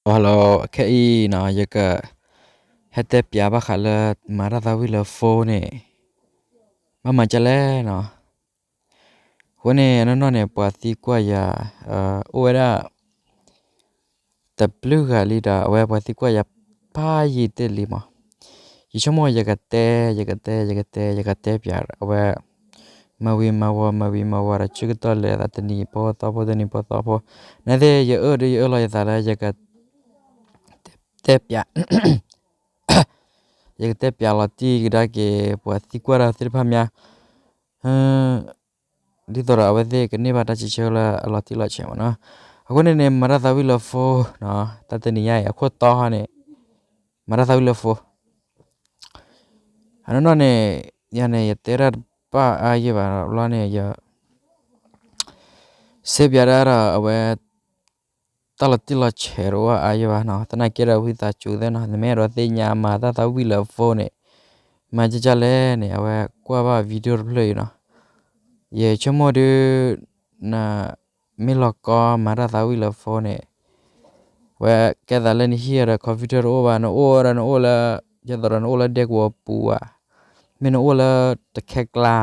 Hello, ခဲအံၤနီၤ ယက ဟဲတဲပၠးဘၣ်ဃးလၢ မၤတၢ်သးဝံၣ်လၢ phone န့ၣ် ဘၣ်မၤဒ်လဲၣ်နီၤ. အဃိန့ၣ် အနီၢ်နီၢ်န့ၣ် ပှၤသံကွၢ်ယၤ အိၣ်ဝဲဒၣ် တဘျုးဂၤလံဒီး အဝဲပှၤသံကွၢ်ယၤ ဖးယံာ်တ့ၢ်လံမး. ယဆိကမိၣ်ယကတဲ ယကတဲ ယကတဲ ယကတဲပၠး အဝဲ မၤဝံၤမၤဝီၤ မၤဝံၤမၤဝီၤဒီး ဆၢကတီၢ်လဲၤသး တနံၤဖိသီဖိ တနံၤဖိသီဖိ, နာ်သက့ ယအၢဒီးယအၢလီၤယသးလၢ ယက တဲပၠး ယကတဲပၠးလီၤတံၢ်ကဒါက့ၤ ပှၤသံကွၢ်တၢ်သ့ၣ်တဖၣ်မး ဒ်သိးဒီးအဝဲသ့ၣ်ကန့ၢ်ဘၣ်တၢ်စံးဆၢလၢအလီၤတံၢ်လီၤဆဲးမးနီၤ. အဃိန့ၣ်န့ၣ် မၤတၢ်သးဝံၣ်လၢ phone နီၤ, တၢ်တနံၤညါအံၤ အခိၣ်တီဟီန့ၣ် မၤတၢ်သးဝံၣ်လၢ phone အနီၢ်နီၢ်န့ၣ် ယၤန့ၣ် ယတဲတၢ်တဘၣ်အါယံာ်ဘၣ်လီၤန့ၣ် ယ စဲပၠးဒၣ်ဒီးအဝဲ တၢ်လီၤတံၢ်လီၤဆဲးတအိၣ်အါယံာ်ဘၣ်နီၤ. သနာ်က့ဒီး ဝံသးစူၤသ့ၣ်နီၤ, နမ့ၢ်အဲၣ်ဒိးသ့ၣ်ညါမၤတၢ်သးဝံၣ်လၢ phone န့ၣ် မၤဒ်လဲၣ်န့ၣ် အဝဲကွၢ်ဘၣ် video တဖျၢၣ်အံၤနီၤ. ယဆိကမိၣ်ဒုး နမ့ၢ်လီၤကီမၤတၢ်သးဝံၣ်လၢ phone န့ၣ် ဝဲကဲသးလၢနဟံၣ်ဒီး computer တအိၣ်ဘၣ်, နအိၣ်ဒီးနအိၣ်လၢ ဒ်သိးဒီးနအိၣ်လၢဒဲကဝီၤပူၤဧါ, မ့ၢ်နအိၣ်လၢတခဲကျါ,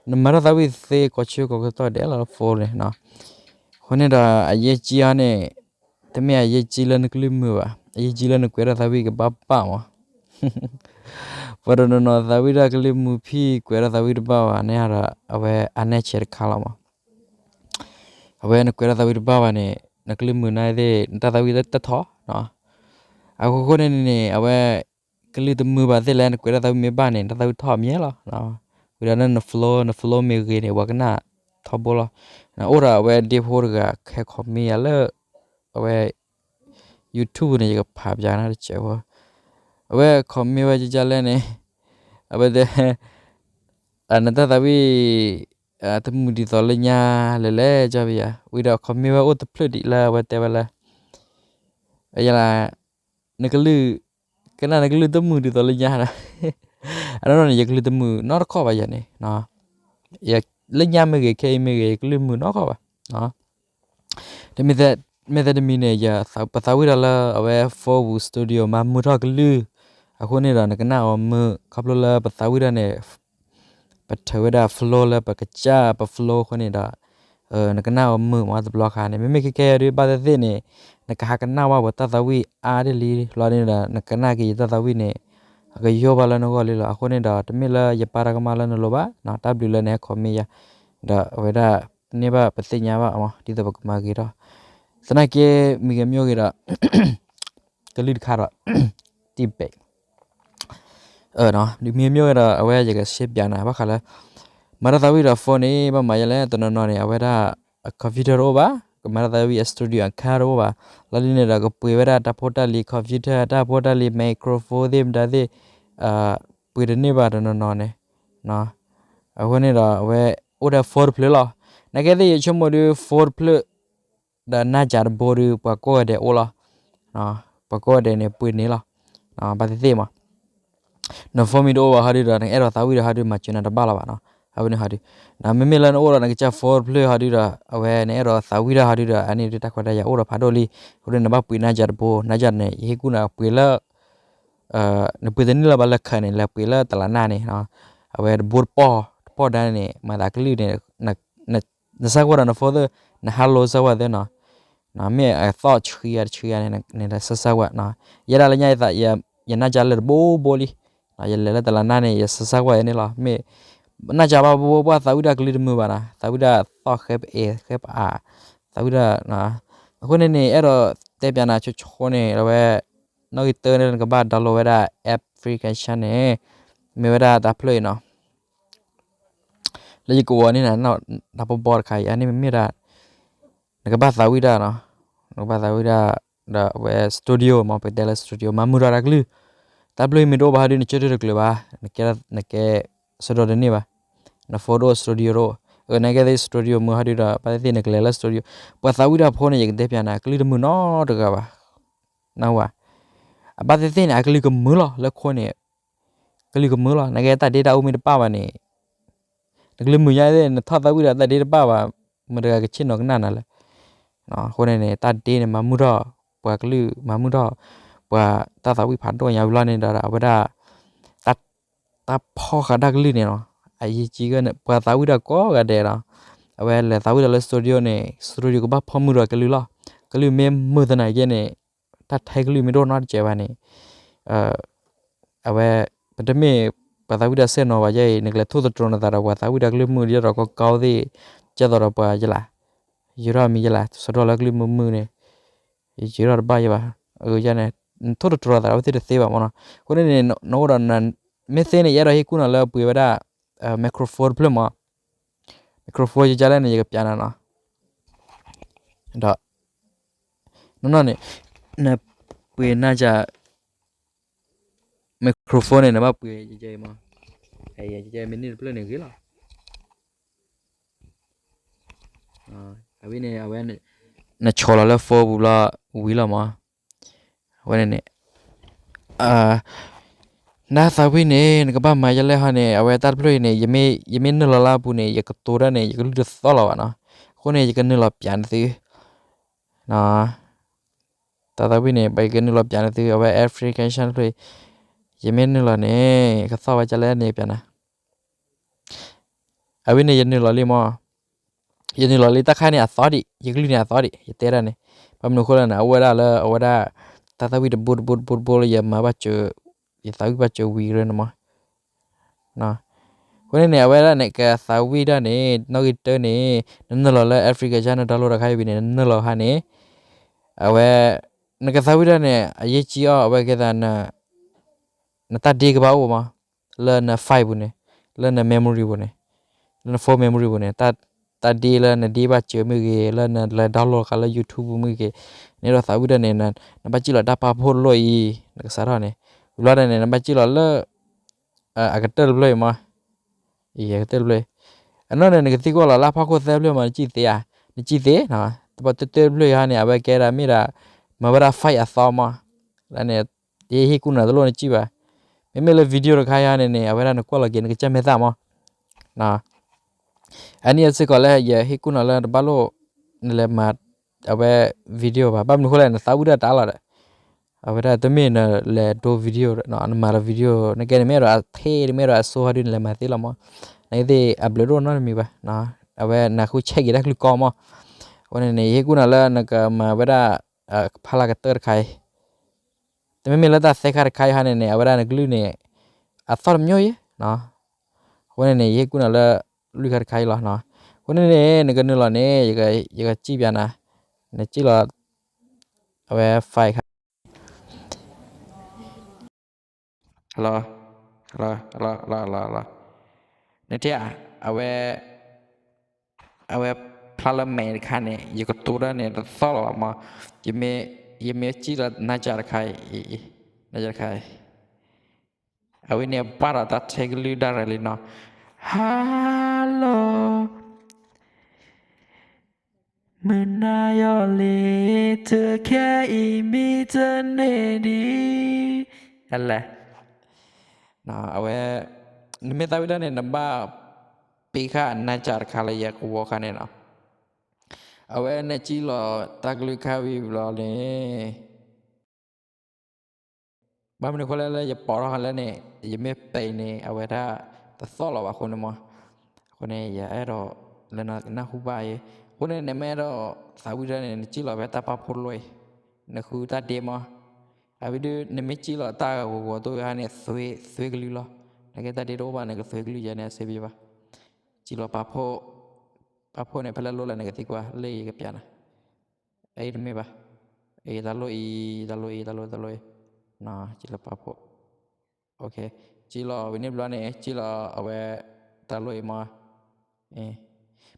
နမၤတၢ်သးဝံၣ်သ့ကိးဆၢကိးကတီၢ်ဒဲးလီၤ phone န့ၣ်နီၤ. အဃိန့ၣ်ဒီး အရေးကြီးအီၤန့ၣ် တမ့ၢ်အရေးကြီးလၢနကလုၢ်မုာ်ဘၣ်, အရေးကြီးလၢနကွဲးတၢ်သးဝံၣ်ကဘၣ်ဘၣ်မး. ပှၤတနီၤနီၤသးဝံၣ်တၢ်ကလုၢ်မုာ်ဖံး ကွဲးတၢ်သးဝံၣ်တဘၣ်ဘၣ်န့ၣ်ဒီး အဝဲအါန့ၢ်ဆဲးတခါလီၤမး. အဝဲနကွဲးတၢ်သးဝံၣ်တဘၣ်ဘၣ်န့ၣ် နကလုၢ်မုာ်နာ်သက့ နတၢ်သးဝံၣ်တထီၣ်နီၤ. အဃိဃိန့ၣ်န့ၣ် အဝဲ ကလုၢ်တမုာ်ဘၣ်သ့ၣ်လဲၣ် နကွဲးတၢ်သးဝံၣ်မ့ၢ်ဘၣ်န့ၣ် နတၢ်သးဝံၣ်ထီၣ်မးလီၤ. ဝံၤဒီးန flow န flow မ့ၢ်ဂ့ၤန့ၣ် ပှၤကနၣ်ထီဘိလီၤ. အိၣ်ဒီးအဝဲဒ့ဖိတဂၤ ခဲ comment ယၤလၢ အဝဲ YouTube န့ၣ် ယကဖးပၠးနၤတစဲးဖိ, အဝဲ comment ဝဲဒ်လဲၣ်န့ၣ် အဝဲတဲ နတၢ်သးဝံၣ် တမုာ်ဒ်သိးလၢညါလဲၣ်လဲၣ် ကၠီပယၤ, ဝံၤဒီး comment ဝဲအိၣ်တဖျၢၣ်ဒံးလၢအဝဲတဲဝဲလၢ ယလၢ နကလုၢ် ကနၣ်နကလုၢ်တမုာ်ဒ်သိးလၢညါဒီး အနီၢ်နီၢ်န့ၣ် ယကလုၢ်တမုာ်နီတခီၣ်ဘၣ်ယၤန့ၣ်, လၢညါမ့ၢ်ဂ့ၤ ခဲအံၤမ့ၢ်ဂ့ၤ ယကလုၢ်မုာ်နီတခီၣ်ဘၣ်. မ့ၢ်သတးမံၤန့ၣ် ပသးဝံၣ်တၢ်လၢအဝဲ Full Studio မၤမုာ်ထီၣ်ကလုၢ်, အဃိန့ၣ်ဒီး နကနၣ်အီၤမုာ် ခီဖျိလၢပသးဝံၣ်တၢ်န့ၣ် ပထုးဝဲဒၣ် flow လၢပကစၢ်ပ flow အဃိန့ၣ်ဒီး နကနၣ်အီၤမုာ်မးတဘျီခါန့ၣ်, မ့မ့ၢ်ခဲကဲဒုး ဘၣ်သ့ၣ်သ့ၣ်န့ၣ် နကဟးကနၣ်ဝဲပတၢ်သးဝံၣ်အါဒ်လံလီၤန့ၣ်ဒီး နကနၣ်က့ၤယတၢ်သးဝံၣ်န့ၣ် အကယိဘၣ်လၢနဂီၢ်လံလီၤ. အဃိန့ၣ်ဒီး တမ့ၢ်လၢယပာ်တၢ်ကမၣ်လၢနလိၤဘၣ်, တၢ်ဘျုးလၢနဟဲ comment ယၤ, ဒီးအဝဲဒၣ် န့ၢ်ဘၣ်ပသ့ၣ်ညါဘၣ်မး ဒ်သိးပကမၤဂ့ၤထီၣ်, သနာ်က့မံၤကဲမံၤဂ့ၤဒီး ကလုၢ်တခါဒီး တံၢ်ဘဲး မံၤကဲမံၤဂ့ၤဒီး အဝဲယကစဲပၠးနၤ ဘၣ်ဃးလၢ မၤတၢ်သးဝံၣ်ဒီး phone န့ၣ် ဘၣ်မၤဒ်လဲၣ်, တနီၤနီၤန့ၣ် အဝဲဒၣ် computer တအိၣ်ဘၣ်, ကမၤတၢ်သးဝံၣ်အ studio အခါတအိၣ်ဘၣ်, လီၤဒ်န့ၣ်ဒီး ကပှ့ၤဝဲဒၣ်တၢ်ဖိတၢ်လံၤ computer တၢ်ဖိတၢ်လံၤ microphone သ့ၣ်မတၤသ့ၣ် ပှ့ၤတန့ၢ်ဘၣ်တနီၤနီၤန့ၣ်, အဃိန့ၣ်ဒီး အဝဲအိၣ်ဒီး phone တဖျၢၣ်လီၤ. နာ်က့သ့ၣ် ယဆိကမိၣ်ဒုး phone တဖျၢၣ် ဒီးနၢ်စၢ်တဘိဒုး ပှၤကိးဂၤဒဲးအိၣ်လီၤ, ပှၤကိးဂၤဒဲးန့ၣ် ပှ့ၤန့ၢ်လီၤ, ဘၣ်သ့ၣ်သ့ၣ်မး န phone မ့ၢ်တအိၣ်ဘၣ်ဟီဒုဒီး နအဲၣ်ဒိးသးဝံၣ်ဒီးဟီဒု မၤစၢၤနၤတဘၣ်လီၤဘၣ်နီၤ. အဝဲန့ၣ်ဟီဒု, မ့မ့ၢ်လၢနအိၣ်ဒီးနကစၢ် phone တဖျၢၣ်ဟီဒုဒီး အဝဲနအဲၣ်ဒိးသးဝံၣ်တၢ်ဟီဒုဒီး အန့ၣ်ဒုးတၢ်ခွဲးတၢ်ယာ်အိၣ်ဒီးဖးဒိၣ်လံ. အဃိန့ၣ် နဘၣ်ပှ့ၤနၢ်စၢ်တဘိ, နၢ်စၢ်န့ၣ် ယဟ့ၣ်ကူၣ်နၤပှ့ၤလၢ နပှ့ၤတန့ၢ်လၢၤဘၣ်လၢခဲန့ၣ် လဲၤပှ့ၤလၢတလးနၢ်န့ၣ်, အဝဲတဘိတပီၢ် တပီၢ်ဒၣ်န့ၣ် မၤသးကလုၢ်န့ၣ် နစၢ်ကွၢ်ဒီးန phone သ့ၣ် န hello စၢ်ကွၢ်သ့ၣ်နီၤ, မ့ၢ်အသီၣ်ဆှံယၤတဆှံယၤန့ၣ် နစၢ်ကွၢ်, ယဲဒၣ်လၢညါ ယနၢ်စၢ်လၢတဘိဘိလံ, ယလဲၤလၢတလးနၢ်န့ၣ် ယစၢ်ကွၢ်ယဲန့ၣ်လီၤ. မ့ၢ်နၢ်စၢ်ဘၣ်ဘိဘိ ပှၤသးဝံၣ်တၢ်ကလုၢ်တမုာ်ဘၣ်နီၤ, သးဝံၣ်တၢ်သီၣ်ဃဲပအဲၣ်ဃဲပအါ, သးဝံၣ်တၢ် အဃိန့ၣ်န့ၣ် အဲၣ်ဒိးတဲပၠးနၤဆိဆိန့ၣ် အဝဲ နီၣ်ဂံၢ်တၢန့ၣ် နကဘၣ် download ဝဲဒၣ် application န့ၣ် မ့ၢ်ဝဲဒၣ်တၢ်ဖျၢၣ်အံၤနီၤ, လၢယကဝီၤန့ၣ် တၢ်ပီပီတခါအံၤ အန့ၣ်မ့မ့ၢ်ဒၣ် နကဘၣ်သးဝံၣ်တၢ်နီၤ, နကဘၣ်သးဝံၣ်တၢ် ဒီးအဝဲ studio မ့ၢ်ပကတဲလၢ studio မၤမုာ်ထီၣ်တၢ်ကလုၢ်, တၢ်ဖျၢၣ်အံၤမ့ၢ်တအိၣ်ဘၣ်ဟီဒု နကၢထၢၣ်တကျၢၤဘၣ်, နကဲ နကဲ စ့ၢ်ဒီးတန့ၢ်ဘၣ်, န phone တအိၣ် studio တအိၣ်, အနာ်က့သ့ၣ် studio မုာ်ဟီဒုဒီး ဘၣ်သ့ၣ်သ့ၣ်နကလဲၤလၢ studio, ပှၤသးဝံၣ်တၢ်ဖိန့ၣ် ယကတဲပၠးနၤ ကလုၢ်တမုာ်နီတဂၤဘၣ် နဝဲ, အဘၣ်သ့ၣ်သ့ၣ်န့ၣ် အကလုၢ်ကမုာ်လီၤ လၢခိန့ၣ် ကလုၢ်ကမုာ်လီၤ. နကဲတၢ်ဒ့တၢ်အူမ့ၢ်တပၣ်ဘၣ်န့ၣ် နကလုၢ်မုာ်ညါသ့ၣ် နထီၣ်သးဝံၣ်ဒီးတၢ်ဒ့တပၣ်ဘၣ်, မတၤတဂၤကဆ့ၣ်နီၤကနၣ်နၤလဲၣ်. အဃိန့ၣ်န့ၣ် တၢ်ဒ့န့ၣ် မၤမုာ်ထီၣ် ပှၤကလုာ်မၤမုာ်ထီၣ် ပှၤတၢ်သးဝံၣ်ဖးဒိၣ်ညါဝံၤလီၤန့ၣ်ဒီး အဝဲဒၣ် တၢ်ဖီၣ်ဃာ်တၢ်ကလုၢ်န့ၣ်နီၤ အယံာ်ကံကၢန့ၣ် ပှၤသးဝံၣ်တၢ်ကိးဂၤဒဲးနီၤ အဝဲလဲၤသးဝံၣ်တၢ်လၢ studio န့ၣ် studio ကဘၣ်ဖီၣ်မုာ်ဒီးကလုၢ်လီၤ. ကလုၢ်မ့ၢ်မုာ်သနာ်က့န့ၣ် တၢ်ထဲကလုၢ်မ့ၢ်ဒိၣ်နီတစဲးဘၣ်န့ၣ် အဝဲ ပတမ့ၢ်ပှၤသးဝံၣ်တၢ်စဲၣ်နီၤဘၣ်ယဲအံၤ နကလဲၤထိၣ်သတြီၤနသးဒီးပှၤသးဝံၣ်တၢ်ကလုၢ်မုာ် ဒ်သိးဒီးကီကီသ့ၣ် ကဲသိးဒီးပှၤယလၢ ယုၤထီၣ်မံၤယလၢ စီၤထီၣ်လၢကလုၢ်မုာ်မုာ်န့ၣ် ယုၤထီၣ်တဘၣ်ယဲဘၣ် အန့ၣ် နထိၣ်သတြီၤသးဒီးဝဲသ့ၣ်တသ့ဘၣ်မနီၤ. အဃိန့ၣ်န့ၣ် နအိၣ်ဒီး မ့ၢ်သ့န့ၣ် ယအဲၣ်ဒိးဟ့ၣ်ကူၣ်နီၤလၢပှ့ၤဝဲဒၣ် microphone တဖျၢၣ်မး microphone ယကလဲၣ်န့ၣ် ယကပျးနၤနီၤ ဒီး နီၢ်နီၢ်န့ၣ် နပှ့ၤနၤစၢ် microphone န့ၣ် နဘၣ်ပှ့ၤယဲမး ယဲမ့ၢ်န့ၢ်တဖျၢၣ်န့ၣ်ဂ့ၤလီၤ အဝဲန့ၣ် အဝဲ နဆီၣ်လီၤလၢ phone ပူၤလီၤ ဝံၤလီၤမး အဝဲန့ၣ်န့ၣ် နသးဝံၣ်န့ၣ် နကဘၣ်မၤယဲလဲၣ်ဟီန့ၣ် အဝဲတၢ်တဖျၢၣ်အံၤန့ၣ် ယမ့ၢ်နုာ်လီၤလၢအပူၤန့ၣ် ယကတိၤတၢ်န့ၣ် ယကလုၢ်တသီၣ်လီၤဘၣ်နီၤ. အဃိန့ၣ် ယကနုာ်လီၤပျးနသု တၢ်သးဝံၣ်န့ၣ် ပကနုာ်လီၤပျးနသု အဝဲ application တဖျၢၣ်အံၤ ယမ့ၢ်နုာ်လီၤန့ၣ် ကသီၣ်ဝဲဒ်လဲၣ်န့ၣ် ပျးနၤ အဝဲန့ၣ် ယနုာ်လီၤလံမး ယနုာ်လီၤလံတၢ်ခါန့ၣ်အသီဒံး ယကလုၢ်န့ၣ်အသီဒံး ယတဲဒၣ်န့ၣ် ဘၣ်မနုၤအဃိလဲၣ်န့ၣ် အအိၣ်ဝဲဒၣ်လၢအဝဲဒၣ် တၢ်သးဝံၣ်တဘိတဘိတဘိတဘိလၢယမၤဘၣ်စၢၤ ယသးဝံၣ်ဘၣ်စၢၤဝံၤရၢန့ၣ်မး အဃိန့ၣ်န့ၣ် အဝဲဒၣ်န့ၣ် ကသးဝံၣ်ဒၣ်န့ၣ် နီၣ်ဂံၢ်တၢန့ၣ် နနုာ်လီၤလၢ application န download တခါအံၤဝံၤန့ၣ် နနုာ်လီၤခါန့ၣ် အဝဲ နကသးဝံၣ်ဒၣ်န့ၣ် အရေးကြီးအီၤ အဝဲကဲသး နတၢ်ဒ့ကဘၣ်အိၣ်မး လၢန file ပူၤန့ၣ် လၢန memory ပူၤန့ၣ် လၢန phone memory ပူၤန့ၣ် တၢ်ဒ့လၢနဒ့ဘၣ်စၢၤမ့ၢ်ဂ့ၤ လၢနလဲၤ download ဃာ်လၢ YouTube ပူၤမ့ၢ်ဂ့ၤ နအဲၣ်ဒိးသးဝံၣ်ဒၣ်န့ၣ် နဘၣ်စံၣ်လီၤတၢ်ပာ်ဖှိၣ်တလိၣ်အံၤ နကစးထီၣ်န့ၣ် ဝံၤလီၤဒၣ်န့ၣ် နဘၣ်စံၣ်လီၤလၢ အကတၢၢ်တဖျၢၣ်အံၤမး အကတၢၢ်တဖျၢၣ်အံၤ အနီၢ်န့ၣ် နကသံကွၢ်လီၤလၢဖီခိၣ်သၢဖျၢၣ်မး နစံၣ်သ့ဧါ နစံၣ်သ့ တဘၣ်တၢၢ်တဖျၢၣ်အံၤဟီန့ၣ် အဝဲကဲဒၣ်မ့ၢ်ဒၣ် မၤဝဲဒၣ် file အသီမး လၢန့ၣ် ယဟ့ၣ်ကူၣ်နၤတလိၣ်နစံၣ်ဘၣ် မ့မ့ၢ်လၢ video တခါအံၤဟီန့ၣ်န့ၣ် အဝဲဒၣ်နကွၢ်လီၤက့ၤ နကစၢ်မဲာ်သၣ်မး အနံၣ်အစ့ၢ်ကီးလၢယဟ့ၣ်ကူၣ်နၤလၢတဘၣ်လိၣ် နလဲၤမၤ အဝဲ video ဘၣ် ဘၣ်မနုၤအဃိလဲၣ် နသးဝံၣ်ဒၣ်တၢ်လီၤဒီး အဝဲဒၣ်တမ့ၢ်နလဲၤဒိ video နမၤလီၤ video နကဲန့ၣ်မ့ၢ်အဲၣ်ဒိးအထ့ နမ့ၢ်အဲၣ်ဒိးအစိဟီဒုး နလဲၤမၤသ့လီၤမး နကသ့ၣ်အဘျုးဒိၣ်နီတမံၤဘၣ် အဝဲနဃုဆဲးက့ၤတၢ်ကလုၢ်ကီမး အဃိန့ၣ်န့ၣ် ယဟ့ၣ်ကူၣ်နၤလၢနကမၤဝဲဒၣ် ဖးလၢကတၢၢ်တခါအံၤ တမ့မ့ၢ်လၢတၢ်သဲခါတခါအံၤဟီန့ၣ်န့ၣ် အဝဲဒၣ်နကလုၢ်န့ၣ် အသီၣ်တမျိၤအံၤ အဃိန့ၣ်န့ၣ် ယဟ့ၣ်ကူၣ်နၤလၢ လွံၢ်ခါတခါအံၤလီၤ အဃိန့ၣ်န့ၣ် နကနုာ်လီၤန့ၣ် ယကစံၣ်ပျးနၤ နစံၣ်လီၤ အဝဲ file ခါ လီၤ လီၤ လီၤ လီၤ လီၤ နထံၣ်ဧါ အဝဲ အဝဲဖျါလၢမဲာ်တခါန့ၣ် ယကတိၤတၢ်န့ၣ် တသီၣ်လီၤဘၣ်မး ယမ့ၢ် ယမ့ၢ်စံၣ်လီၤနၤစၢ်တခါအံၤ နၤစၢ်တခါအံၤ အဝဲန့ၣ်ဘၣ်ဒီးတၢ်ထဲကလုၢ်ဒၣ်ရဲၣ်လံနီၤ Hello မုၢ်နၤယီၤလံ တခဲအံၤမံတန့ၢ်ဒံး အလဲၣ် အဝဲ နမ့ၢ်သးဝံၣ်ဒၣ်န့ၣ် နဘၣ်ပ့ၤဃာ်နၤစၢ်တခါလၢယကဝီၤခါန့ၣ်နီၤ အဝဲနစံၣ်လီၤတၢ်ကလုၢ်ခါဝံၤဘျီန့ၣ် ဘၣ်မနုၤအဃိလဲၣ်လၢယပိာ်ထီၣ်လၢန့ၣ် ယမ့ၢ်ပဲာ်န့ၣ် အဝဲဒၣ်တသီၣ်လီၤဘၣ်အဃိန့ၣ်မး အဃိန့ၣ် ယအဲၣ်ဒိးလၢနကနၢ်ဟူဘၣ်အံၤ အဃိန့ၣ် နမ့ၢ်အဲၣ်ဒိးသးဝံၣ်ဒၣ်န့ၣ် နစံၣ်လီၤဝဲတၢ်ပာ်ဖှိၣ်တလိၣ်အံၤ နဃုတၢ်ဒ့မး အဝဲဒုး နမ့ၢ်စံၣ်လီၤတၢ်ဂီၤဂီၤတိၢ်ဝဲဟါန့ၣ် သွ့ကလုၢ်လီၤ နကဲတၢ်ဒ့တအိၣ်ဘၣ် နကသွ့ကလုၢ်ယဲန့ၣ် အဆၢဘံၣ်ဘၣ် စံၣ်လီၤပာ်ဖှိၣ် ပာ်ဖှိၣ်န့ၣ် ဖဲလဲၣ်လိၣ်လဲၣ် နကသံကွၢ် လၢယကပျးနၤ အအံၤတမ့ၢ်ဘၣ် အတၢ်လိၣ်အံၤ တၢ်လိၣ်အံၤ တၢ်လိၣ် တၢ်လိၣ်အံၤ စံၣ်လီၤပာ်ဖှိၣ် စံၣ်လီၤဝံၤန့ၣ်ဘျီန့ၣ် စံၣ်လီၤအဝဲ တၢ်လိၣ်အံၤမး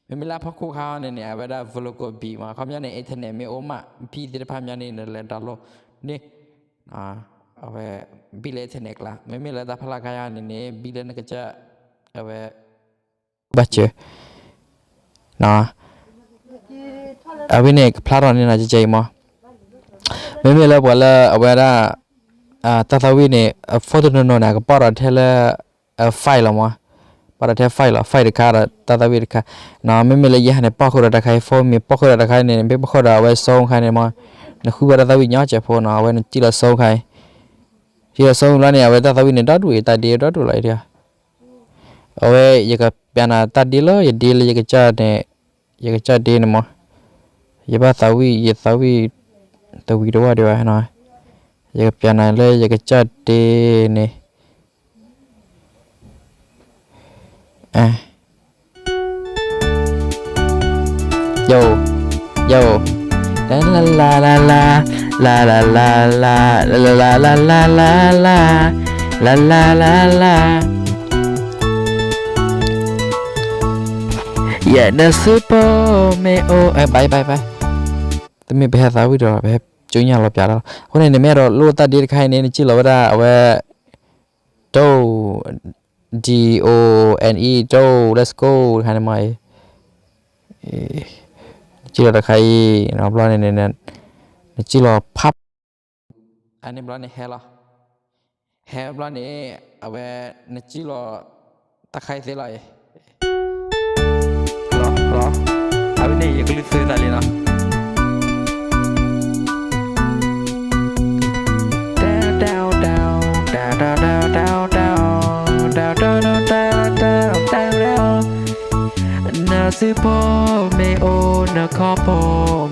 မ့မ့ၢ်လၢအဖီခိၣ်ခါန့ၣ်န့ၣ် အဝဲဒၣ် vertical B မး ခီပညီန့ၣ် internet မ့ၢ်အိၣ်မး B သ့ၣ်တဖၣ်မးန့ၣ် နလဲၤ download န့ၣ် အဝဲ B လၢ internet ကျါ မ့မ့ၢ်လၢတၢ်ဖးလၢ်ခါယါန့ၣ်န့ၣ် B လၢနကစၢ် အဝဲ ဘၣ်စၢၤ အဝဲန့ၣ်ကဖျါထီၣ်န့ၣ်နီၤ ကကဲအံၤမး မ့မ့ၢ်လၢပှၤလၢအဝဲဒၣ် တၢ်သးဝံၣ်န့ၣ် phone တနီၤနီၤန့ၣ် အကပီၢ်ဒီးထဲလၢ file လီၤမး ပီၢ်ဒီးထဲ file လီၤ file တခါဒီးတၢ်သးဝံၣ်တခါ မ့မ့ၢ်လၢယၤန့ၣ် ပီၢ်ဃုာ်ဒီးတၢ်ခါအံၤ phone မ့ၢ်ပီၢ်ဃုာ်ဒီးတၢ်ခါအံၤန့ၣ် မ့ၢ်ပီၢ်ဃုာ်ဒီးအဝဲ sound ခါန့ၣ်မး နဃုဘၣ်တၢ်သးဝံၣ်ညီစဲးဖိနီၤ, အဝဲနစံၣ်လီၤ source ခါအံၤ, စံၣ်လီၤ source ဘျီန့ၣ် အဝဲတၢ်သးဝံၣ်န့ၣ်ဒီဒူၣ်အံၤ တၢ်ဒ့ဒီဒူၣ်လီၤအံၤဒီး, အဝဲ ယကပျးနၤတၢ်ဒ့လၢ ယဒ့လၢယကစၢ်န့ၣ်, ယကစၢ်ဒ့န့ၣ်မး, ယဘၣ်သးဝံၣ် ယသးဝံၣ် တဝံၤတဝၢ်ဒံးဘၣ်နီၤ, ယကပျးနၤလၢယကစၢ်ဒ့န့ၣ်, ယ ယ လၢ လၢ လၢ လၢ လၢ လၢ လၢ လၢ လၢ လၢ လၢ လၢ လၢ လၢ လၢ ယဲနစုဖိမ့ၢ်အိၣ် ဘၣ် ဘၣ် ဘၣ်, တမ့ၢ်ပဟဲသးဝံၣ်ဒီး ပဟဲကၠိညၣ်လီၤပျးတၢ်လီၤ. အဃိန့ၣ် နမ့ၢ်အဲၣ်ဒိးလိၣ်တၢ်ဒ့တခါအံၤန့ၣ် နစံၣ်လီၤဝဲဒၣ် အဝဲ ဒိ D O N E ဒိ let's go တခါန့ၣ်မ့ၢ်အံၤ, နစံၣ်လီၤတခါအံၤ ဘျီန့ၣ် နစံၣ်လီၤဖး အန့ၣ်ဘျီန့ၣ်ဟဲလီၤ, ဟဲဘျီန့ၣ် အဝဲ နစံၣ်လီၤ တၢ်ခါအံၤသ့လီၤအံၤ, လီၤ လီၤ, အဝဲန့ၣ်ယကလုၢ်သုသးလံနီၤ. နစုဖိမ့ၢ်အိၣ် နခီၣ်ဖိ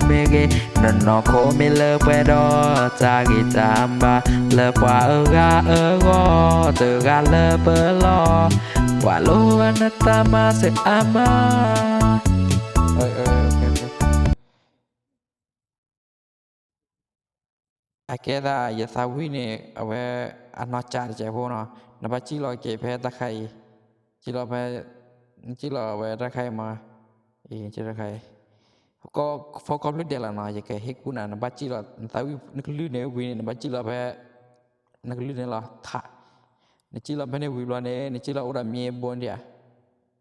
မ့ၢ်ဂ့ၤ, နနီၢ်ခိမ့ၢ်လၢပှဲၤဒီးတၢ်ဂံၢ်တၢ်ဘါ, လၢပှၤအဂၤအဂီၢ် တဂၤလၢပလီၢ်, ပှၤလိၣ်ဘၣ်နတၢ်မၤစၢၤအါမး. အကဲသး ယသးဝံၣ်န့ၣ် အဝဲ အနီၢ်ကၠးတစဲးဖိနီၤ, နဘၣ်စံၣ်လီၤက့ၤဖဲတၢ်ခါအံၤ, စံၣ်လီၤဖဲ နစံၣ်လီၤအဝဲတၢ်ခါအံၤမး, အံၤ တၢ်ခါအံၤ ဖီကီၢ်ဖျၢၣ်ဒဲးလီၤနီၤ, ယကဟ့ၣ်ကူၣ်နၤ နဘၣ်စံၣ်လီၤ နသးဝံၣ်နကလုၢ်န့ၣ်ဝံၤန့ၣ် နဘၣ်စံၣ်လီၤဖဲ နကလုၢ်န့ၣ်လီၤထး, နစံၣ်လီၤဖဲန့ၣ်ဝံၤဘျီန့ၣ် နစံၣ်လီၤအိၣ်ဒီးမ့ၢ်ဘိဒံးဧါ,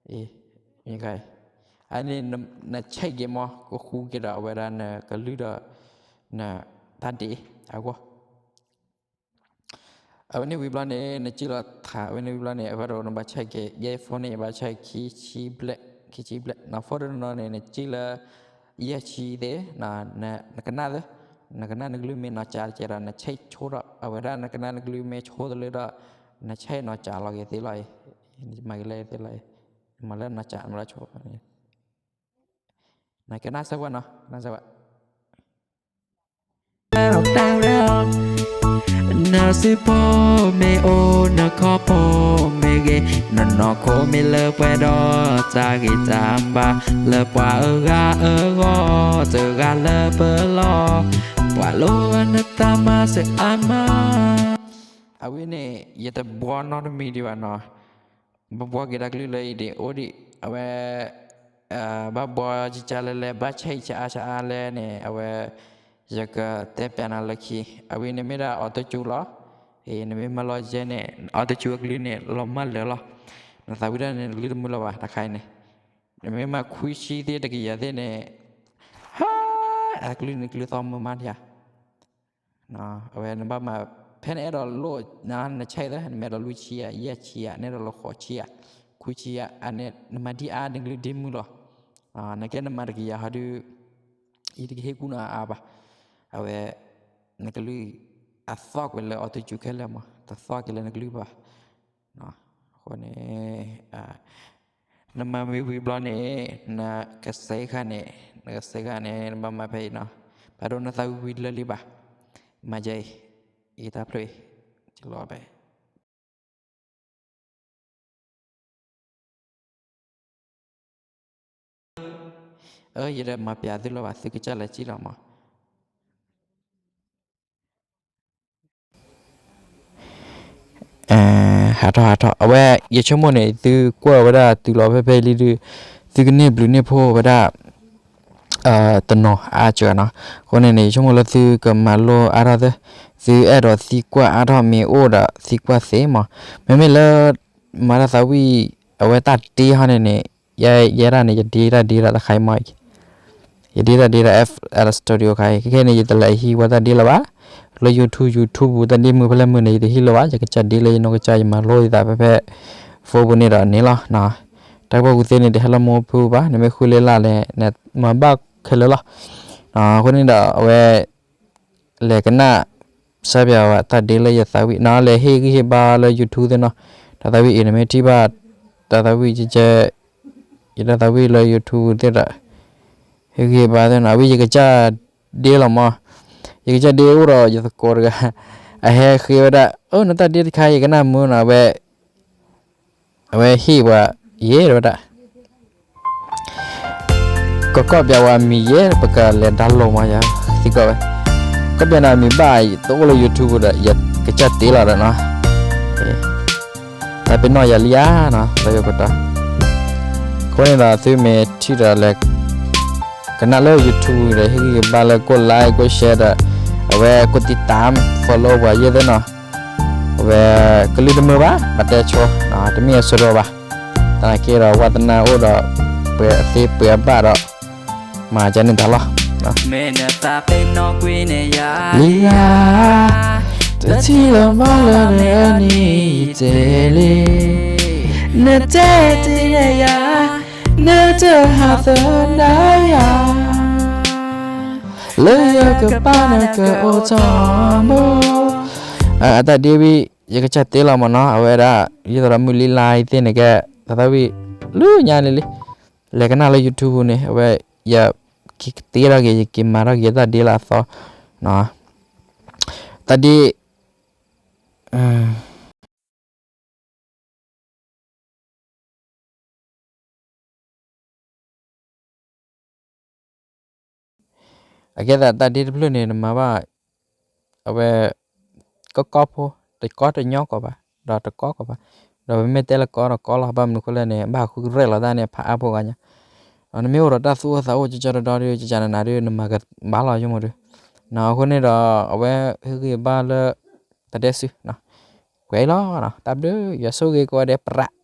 အံၤ အန့ၣ် နဆဲးက့ၤမး ကဃူက့ၤဒီးအဝဲဒၣ်နကလုၢ်ဒီး နတၢ်ဒ့အဂီၢ် အဝဲန့ၣ်ဝံၤဘျီန့ၣ် နစံၣ်လီၤထး အဝဲန့ၣ်ဝံၤဘျီန့ၣ် အဝဲဒၣ်နဘၣ်ဆဲးက့ၤ ယဲၢ် phone န့ၣ် ယဘၣ်ဆဲးခံဆံဘျဲၣ် ခံဆံဘျဲၣ်နီၤ phone တနီၤန့ၣ် နစံၣ်လၢ ယဲၢ်ဆံသ့ နကနၣ်သ့ နကနၣ်နကလုၢ်မ့ၢ်နီၢ်ကၠးတကဲဒီး နဆဲးဆိဒီး အဝဲဒၣ်နကနၣ်နကလုၢ်မ့ၢ်ဆိသလၢဒီး နဆဲးနီၢ်ကၠးလီၤက့ၤသ့လီၤအံၤ နမၤက့ၤလၢသ့လီၤအံၤ နမၤလၢနီၢ်ကၠး နမၤလၢဆိ နကနၣ်စၢၤဝဲနီၤ ကနၣ်စၢၤဝဲ နစုဖိမ့ၢ်အိၣ် နခီၣ်ဖိမ့ၢ်ဂ့ၤ, နနီၢ်ခိမ့ၢ်လၢပှဲၤဒီးတၢ်ဂံၢ်တၢ်ဘါ, လၢပှၤအဂၤအဂီၢ် တဂၤလၢပလီၢ်, ပှၤလိၣ်ဘၣ်နတၢ်မၤစၢၤအါမး အဝဲန့ၣ် ယတဘှီနီတမံၤဒံးဘၣ်နီၤ, ဘှီက့ၤတၢ်ကလုၢ်လၢအံၤဒံး အိၣ်ဒံး အဝဲ ဘၣ်ဘှီကကလဲလဲ ဘၣ်ဆဲးဆအါဆအါလဲၣ်န့ၣ် အဝဲ ယကတဲပျးနၤလၢခံ အဝဲန့ၣ်မ့ၢ်ဒၣ် Auto-Tune လီၤ. နမ့ၢ်မၤလီၤယဲန့ၣ် Auto-Tune အကလုၢ်န့ၣ် လီၤမၢ်လၢာ်လီၤ. နသးဝံၣ်ဒၣ်န့ၣ် နကလုၢ်တမုာ်လၢၤဘၣ် တခါအံၤန့ၣ် နမ့ၢ်မၤခွံဆံသ့တကယၤသ့ၣ်န့ၣ် ဟါ အကလုၢ်နကလုၢ်သီၣ်မုာ်မးဒံးဧါ အဝဲနဘၣ်မၤ ဖဲနအဲၣ်ဒိးလိၣ် နဆဲးသၢ နမ့ၢ်အဲၣ်ဒိးလွံၢ်ဆံဧါ ယဲၢ်ဆံဧါ နအဲၣ်ဒိးလိၣ်ဃိးဆံဧါ ခွံဆံဧါ အန့ၣ် နမၤဒံးအါ နကလုၢ်ဒ့မုၢ်လီၤ. နကဲနမၤတကယၤဟီဒုး ယတကဟ့ၣ်ကူၣ်နၤအါဘၣ်. အဝဲ နကလုၢ် အသီၣ်ကွံာ်လၢ Auto-Tune ခဲလၢာ်မး တသီၣ်က့ၤလၢနကလုၢ်ဘၣ်. အဃိန့ၣ် နမၤဝံၤဝံၤဘျီန့ၣ် နကစဲးဃာ်န့ၣ် နကစဲးဃာ်န့ၣ် နဘၣ်မၤဖဲအံၤနီၤ ဖးဒိၣ်နသးဝံၣ်ဝံၤလၢာ်လံဘၣ် မၤယဲအံၤ အံၤတၢ်ဖျၢၣ်အံၤ ကလီၤဖဲ ယတမၤပျးသုလၢၤဘၣ် သုကစၢ်လၢစံၣ်လီၤမး ဟးထီၣ်ဟးထီၣ် အဝဲ ယဆိကမိၣ်န့ၣ် သုကွၢ်ဝဲဒၣ်တုၤလီၤဖဲဖဲလံဒုး သုကန့ၢ်ဘျုးန့ၢ်ဖှိၣ်ဝဲဒၣ် တနီၤအါစှၤနီၤ အဃိန့ၣ်န့ၣ် ယဆိကမိၣ်လၢသုကမၤလိအါထီၣ်သ့ သုအဲၣ်ဒိးသံကွၢ်အါထီၣ်မ့ၢ်အိၣ်ဒီးသံကွၢ်သ့မး မ့မ့ၢ်လၢ မၤတၢ်သးဝံၣ် အဝဲတၢ်တ့ဟီန့ၣ်န့ၣ် ယဲဒၣ်န့ၣ် ယဒ့တၢ်ဒ့ဒီးတခါအံၤမး ယဒ့တၢ်ဒ့ဒီး F L Studio ခါအံၤ ခဲခဲန့ၣ် ယတလဲၤဟံးဝဲတၢ်ဒ့လၢၤဘၣ် လၢ YouTube YouTube ပူၤတၢ်ဒ့မုၢ်ဖဲလဲၣ်မုၢ်န့ၣ် ယတဟံးလၢၤဘၣ် ယကစၢ်ဒ့လၢယနီၢ်ကစၢ် ယမၤလိသးဖဲဖဲ phone ပူၤန့ၣ်ဒီးန့ၣ်လီၤ တၢ်ကပီၤကူသ့န့ၣ် တဟဲလီၤမူဖုဘၣ် နမ့ၢ်ဃုလ့လၢ်လဲၣ် နမၤဘၣ်ခဲလၢာ်လီၤ အဃိန့ၣ်ဒီးအဝဲ လဲၤကနၣ် စၢ်ပၠးဝဲတၢ်ဒ့လၢယသးဝံၣ်နီၤ လဲၤဟ့ၣ်ဂံၢ်ဟ့ၣ်ဘါလၢ YouTube သ့ၣ်နီၤ, တၢ်သးဝံၣ်အံၤနမ့ၢ်ထံၣ်ဘၣ် တၢ်သးဝံၣ်ကဲ ယတၢ်သးဝံၣ်လၢ YouTube သ့ၣ်ဒီး ဟ့ၣ်ဂံၢ်ဟ့ၣ်ဘါသ့ၣ်နီၤ အဝဲယကစၢ်ဒ့လီၤမး, ယကစၢ်ဒ့အိၣ်ဒီးယသကိးတဂၤ အဟဲဃ့ဝဲဒၣ် အိ နတၢ်ဒ့တခါ ယကနၣ်မုာ်နီၤ အဝဲ အဝဲဟ့ၣ်ပှၤ ယဲၢ်ဝဲဒၣ် ကကီၢ်ပၠးဝဲအမံၤယဲၢ် ပကလဲၤ download မးယၤ သံကွၢ်ဝဲ ကီၢ်ပၠးန့ၣ်အမံၤဘၣ် တအိၣ်လၢ YouTube ဒီး ယကစၢ်တ့လီၤဒီးနီၤ, တၢ်ပ့ၤနီၣ်ယၤလံဧါနီၤ လၢယကတီၢ် အဃိန့ၣ်ဒီး သုမ့ၢ်ထံၣ်ဒီးလဲၤ ကနၣ်လၢ YouTube ဒီး ဟ့ၣ်ဂံၢ်ဟ့ၣ်ဘါလၢ ကိး like ကိး share ဒီး အဝဲကိး ติดตาม follow ပှၤယဲၢ်သ့ၣ်နီၤ, အဝဲကလုၢ်တမုာ်ဘၣ် ဘၣ်တဲဆိ တမ့ၢ်အစိဒိၣ်ဘၣ်, သနာ်က့ဒီး ဝါသနာအိၣ်ဒီး ပှဲၤအသ့ပှဲၤအဘၣ်ဒီး မၤကန့ၣ်တၢ်လီၤ လံဧါ, တထံၣ်လၢၤဘၣ်လၢနအနံၤယတဲလံ, နတဲတ့ၢ်န့ၣ်ယၤ, နတဟးသဒၣ်ယၤ, လၢယကပာ်နကအိၣ်ထီၣ်မူ, အတၢ်ဒ့ဝံၤ ယကစၢ်တ့လီၤမးနီၤ အဝဲဒၣ် ဒ်သိးဒီးမုၢ်လံလါအံၤသ့ၣ်န့ၣ်ကဲ တၢ်သးဝံၣ် လၢညါန့ၣ်လံ, လဲၤကနၣ်လၢ YouTube န့ၣ် အဝဲ ယကတ့ထီၣ်က့ၤ ယက့ၤမၤထီၣ်က့ၤယတၢ်ဒ့လၢအသီ တၢ်ဒ့ အကဲသးတၢ်ဒ့တဖျၢၣ်န့ၣ် နမၤဘၣ် အဝဲ ကကီဖိ တကီတညီကီးဘၣ် ဒီးတကီကီးဘၣ်, ဒီးပမ့ၢ်တဲလၢကီဒီးကီလီၤ ဘၣ်မနုၤဃိလဲၣ်န့ၣ် ဘၣ်ဃုကရဲၣ်လီၤတၢ်န့ၣ် ဖးအါဖိဂၤညါ, နမ့ၢ်အိၣ်ဒီးတၢ်သူၣ်အိၣ်သးအိၣ်ကကီတဒီဒီ ကကနနၤဒီး နမၤကဘၣ်လီၤယမိၢ်ဒီး, အဃိန့ၣ်ဒီး အဝဲဟ့ၣ်ဂံၢ်ဘါလၢ တၢ်ဒဲးစု ကွဲးလီၤ တၢ်ဘျုး ယွၤဆိၣ်ဂ့ၤကိးဂၤဒဲး ပြး